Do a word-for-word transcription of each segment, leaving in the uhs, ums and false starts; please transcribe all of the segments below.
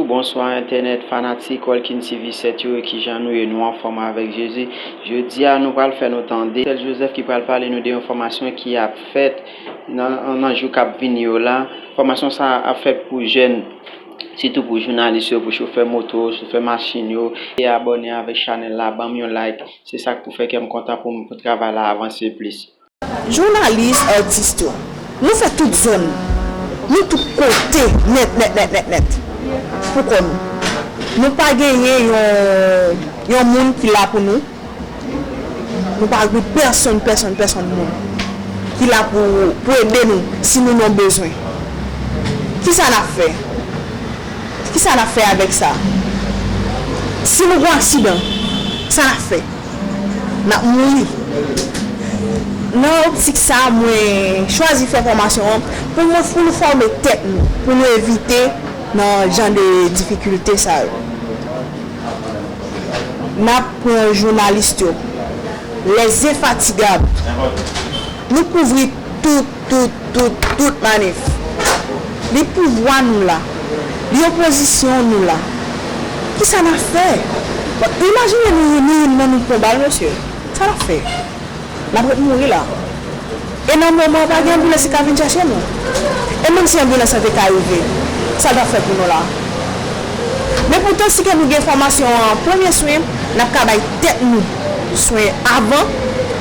Bonswa entènèt fanatik Walkin T V sèt yo, e kijan nou ye? Nou anfòm avèk Jezi. Jodi a, nou pral fè nou tande Sèl Joseph ki pral pale nou de yon fòmasyon ki ap fèt nan, nan jou k ap vini yo la. Fòmasyon sa a ap fèt pou jèn, sitou pou jounalis yo, pou chofè moto, chofè machin yo. E abòne avèk chanèl la, ban m yon like. Se sa k pou fè kè m kontan pou m, pou travay la avanse plis. Jounalis, atis yo, nou fè tout zòn, nou tout kote nèt, nèt, nèt, nèt, nèt, pou kò nou. Nou pa genyen yon, yon moun ki la pou nou. Nou pa gen pèsonn, pèsonn, pèsonn moun ki la pou, pou ede nou si nou nan bezwen. Kisa n ap fè? Kisa n ap fè avèk sa? Si nou gen aksidan, sa n ap fè? N ap mouri. Nan optik sa a, mwen chwazi fè fòmasyon an pou mwen, pou nou fòme tèt nou, pou nou evite nan jan de difikilte sa yo. N ap pran jounalis yo, les infatigables. Nou kouvri tout, tout, tout, tout manif. Li pouvwa nou la. Li opozisyon nou la. Kisa n ap fè? Bon, imajine nou, nou youn nan nou pran bal, mesye. Sa n ap fè? N ap ret mouri la. E nan moman an, pa gen anbilans ki ka vin chache nou. E menm si anbilans lan te ka rive, sa l t ap fè pou nou la? Men poutan, si ke nou gen fòmasyon an premye swen, n ap ka bay tèt nou swen avan,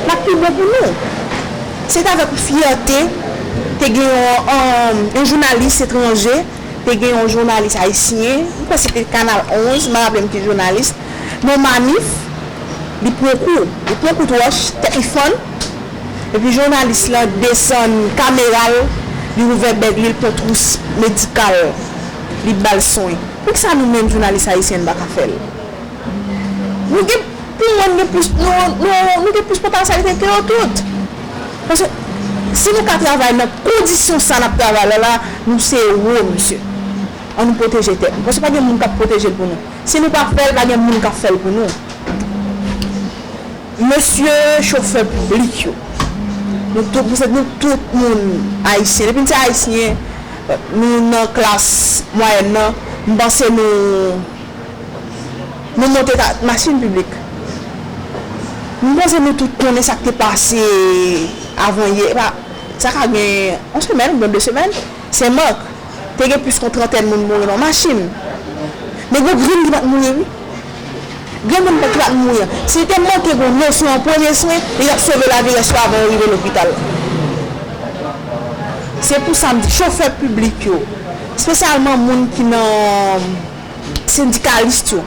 l ap pi bon pou nou. Se t avèk fyète, te gen yon, yon, yon jounalis etranje, te gen yon jounalis ayisyen, m kwè se te Kanal onz, m pa raple m ki jounalis, nan manif, li pran kou, li pran kout wòch, tèt li fann, epi jounalis lan desann kamera l, li ouvè bèg li, l pran twous medikal, li ba l swen. Poukisa nou menm jounalis ayisyen n pa ka fè l? Nou gen, pou mwen, nou gen plis, nou, nou, nou gen plis potansyalite ke yo tout. Paske si nou ka travay nan kondisyon sa n ap travay la, la, nou se ewo, mesye. Ann nou pwoteje tèt nou. Paske pa gen moun k ap pwoteje l pou nou. Si nou pa fè l, pa gen moun k ap fè l pou nou. Mesye chofè piblik yo, nou tout, nou tout moun ayisyen. Depi n se ayisyen, nou nan klas mwayèn nan, m panse nou, nou monte ta-, machin piblik. M panse nou tout konnen sa k te pase avan yè. Pa, sa ka gen yon semèn oubyen de semèn. Sen Mak, te gen plis ke yon trantèn moun mouri nan machin. Men gen grenn ki pa t mouri, wi. Gen moun ki pa t mouri an. Si te manke gen nosyon an premye swen, li t ap sove lavi rès yo avan yo rive lopital. Se pou sa m di chofè piblik yo, espesyalman moun ki nan sendikalis yo,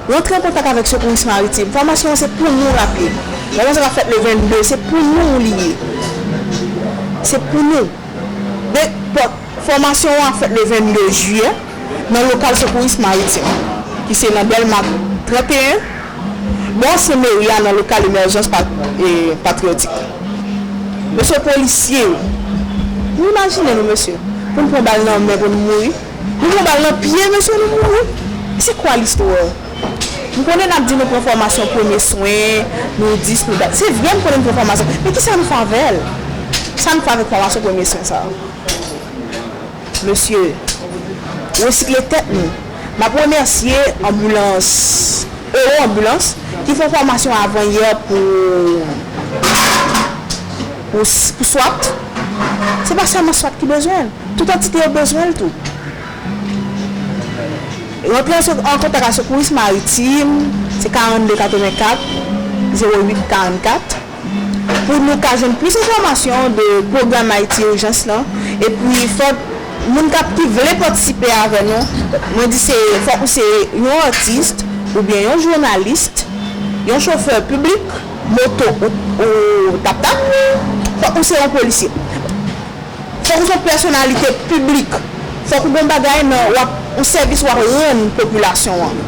rantre an kontak avèk sekouris maritim. Fòmasyon an se pou nou l ap ye. Fòmasyon k ap fèt le vennde, se pou nou li ye. Se pou nou. De, fò-, fòmasyon an ap fèt le vennde jiyè nan lokal sekouris maritim, ki se nan Dèlma tranteyen, bò ansyen meri a, nan lokal Emèjans pa-, e, Patriyotik. Mesye polisye yo, nou imajine nou, mesye, pou n pran bal nan men pou n mouri. Nou pran bal nan pye, mesye, nou mouri. Se kwa listwa? M konnen n ap di nou pran fòmasyon premye swen, nou dis, nou dat. Se vre, m konnen n pran fòmasyon. Men kisa nou fè avè l? Sa nou fè avèk fòmasyon premye swen sa a? Mesye, resikle tèt nou. M ap remèsye anbilans, Ewo Anbilans, ki fè fòmasyon avan yè pou, pou, pou swat. Se pa sèlman swat ki bezwen l. Tout antite yo bezwen l tou. Rantre an se-, an kontak ak sekouris maritim, se karannde katrevenkat, zewo uit karannkat, pou nou ka jwenn plis enfòmasyon de pwogram Ayiti Ijans lan. Epi fòk moun k ap, ki vle patisipe avè nou, mwen di se, fòk ou se yon atis, oubyen yon jounalis, yon chofè piblik, moto ou, ou tap-tap, fòk ou se yon polisye. Fòk ou se yon pèsonalite piblik. Fòk ou gen yon bagay nan, w ap, yon sèvis w ap rann popilasyon an.